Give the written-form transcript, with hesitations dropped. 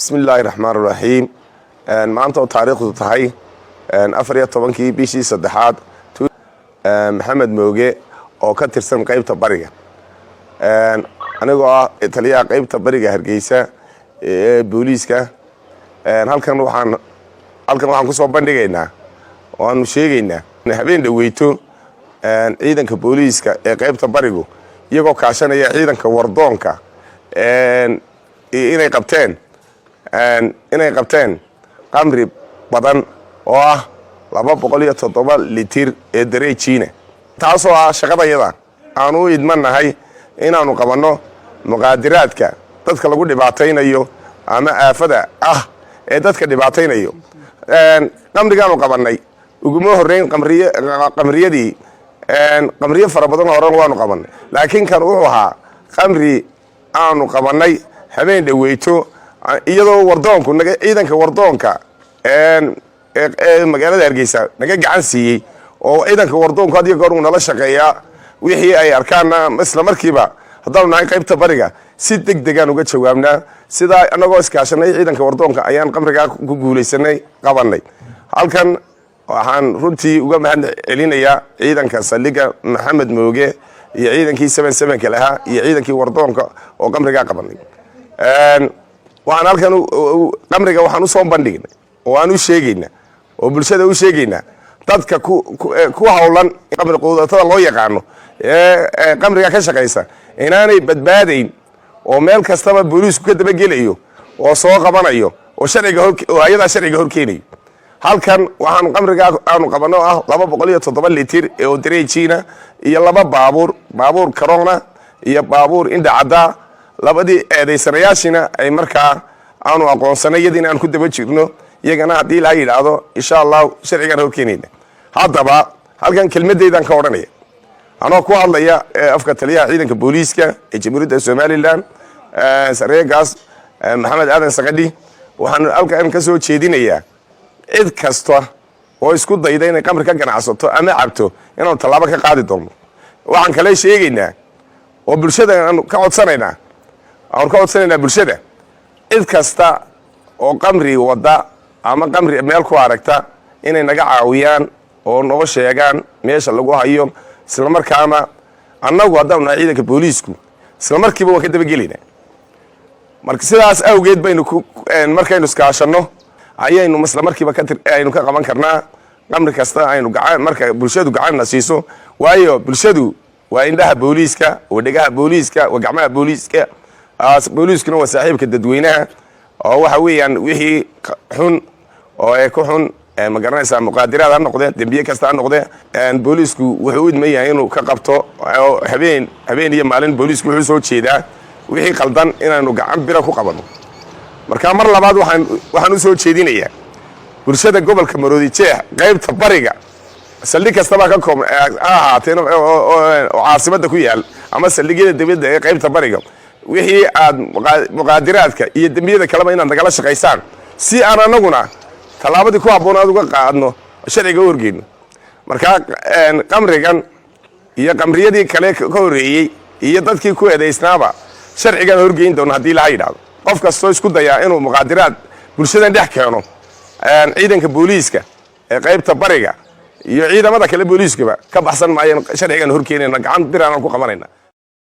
Bismi illaahi raxmaan raxiim. Maanta oo taariikhdu tahay 14-kii bishii saddexaad, Maxamed Mooge oo ka tirsan qeybta bariga, anigoo ah taliyaha qeybta bariga Hargeysa ee booliiska, halkan waxaan kusoo bandhigaynaa oo aanu sheegaynaa habeen dhaweyto ciidanka booliiska ee qeybta barigu, iyagoo kaashanaya ciidanka wardoonka, inay qabteen qamri badan oo ah 207 litir ee dareejiina, taasoo ah shaqadayada aanu u idmanahay inaanu qabanno muqaadiraadka dadka lagu dhibaataynayo ama aafada ah ee dadka dhibaataynayo. Qamrigaanu qabannay uguma horreyn. Qamriyadii, qamriyo fara badan horan waanu qabannay, laakiin kan wuxuu ahaa qamri aanu qabannay habeen dhaweyto, iyadoo wardoonku naga, ciidanka wardoonka ee magaalada Hargeysa naga gacan siiyey, oo ciidanka wardoonku had iyo goor uu nala shaqeeyaa. Wixii ay arkaanna isla markiiba, haddaanu nahay qaybta bariga, si deg degaan uga jawaabnaa. Sidaa anagoo iskaashanay ciidanka wardoonka ayaan qamrigaa ku guulaysanay, qabanay. Halkan waxaan runtii uga mahad celinayaa ciidanka saldhigga Maxamed Mooge iyo ciidankii 77-ka lahaa iyo ciidankii wardoonka oo qamrigaa qabanay. Waxaan halkan qamriga waxaan usoo bandhignay oo aan u sheegaynaa oo bulshada u sheegaynaa dadka ku hawlan qamri quudatada loo yaqaano ee qamriga ka shaqaysa inaanay badbaadayn, oo meel kastaba booliisku ka dabagelayo oo soo qabanayo oo sharciga oo hay-adaa sharciga horkeenayo. Halkan waxaanu qamrigaa aanu qabano ah 207 litir oo dareejiina iyo laba baabuur, baabuur corona iyo baabuur indhacaddaa. Labadii eedaysanayaashina ay markaa aanu aqoonsanay, iyadiina aan ku daba jirno, iyagana haddii ilaa yidhaahdo, insha Allahu, sharcigaan horkeenayna. Haddaba halkan kelmadeydan ka odhanaya, anoo ku hadlaya afka taliyaha ciidanka booliiska ee Jamhuuriyadda Somaliland, sareegaas Maxamed Aadan Sakadhi, waxaan halkan ka soo jeedinayaa cid kasta oo isku dayda inay qamri ka ganacsato ama cabto inaanu tallaabo ka qaadi doono. Waxaan kale sheegaynaa oo bulshada aanu ka codsanaynaa, aanu ka codsanaynaa bulshada, cid kasta oo qamri wadda ama qamri meel ku aragta inay naga caawiyaan oo noo sheegaan meesha lagu hayo. Isla markaana annagu haddaanu nahay ciidanka booliisku, isla markiiba waan ka dabagelaynaa. Marka sidaas awgeed baynu markaynu iskaashanno ayaynu isla markiiba aynu ka qaban karnaa qamri kasta aynu gacan, marka bulshadu gacanna siiso, waayo bulshadu waa indhaha booliiska, waa dhegaha booliiska, waa gacmaha booliiska. Booliiskuna waa saaxiibka dadweynaha, oo waxa weeyaan wixii xun oo ee ku xun, ma garanaysaa, muqaadiraad ha noqdee, dembiye kasta ha noqdee, booliisku wuxuu u idman yahay inuu ka qabto. Oo habeen iyo maalin booliisku wuxuu soo jeedaa wixii qaldan inaanu gacan bira ku qabanno. Marka mar labaad waxaan u soo jeedinayaa bulshada gobolka Maroodi Jeex, qaybta bariga, saldhig kastaba ka koob ha ahaateen oo caasimadda ku yaal ama saldhigyada dibadda ee qaybta bariga, wixii aad muqaadiraadka iyo dembiyada kaleba inaad nagala shaqaysaan, si aan anaguna tallaabadii ku habboon aad uga qaadno, sharciga u horgeyno. Marka qamrigan iyo qamriyadii kale ka horreeyey iyo dadkii ku eedaysnaaba sharcigan horgeyn doono haddii laha yidhahdo. Qof kastoo isku dayaa inuu muqaadiraad bulshadan dhex keeno, ciidanka booliiska ee qaybta bariga iyo ciidamada kale booliiskaba ka baxsan maayeen, sharcigan horkeenayna, gacan biraan ku qabanayna.